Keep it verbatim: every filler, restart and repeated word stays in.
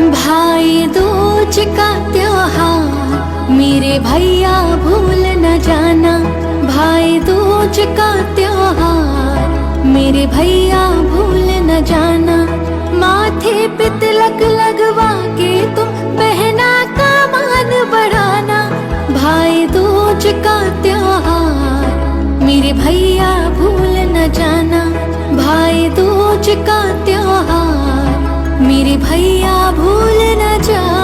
भाई दूज का त्योहार, मेरे भैया भूल न जाना। भाई दूज का त्योहार, मेरे भैया भूल न जाना। माथे पे तिलक लगवा के तुम बहना का मान बढ़ाना। भाई दूज का त्योहार, मेरे भैया भूल न जाना। भाई दूज का त्योहार, मेरे भैया भूल न जाना।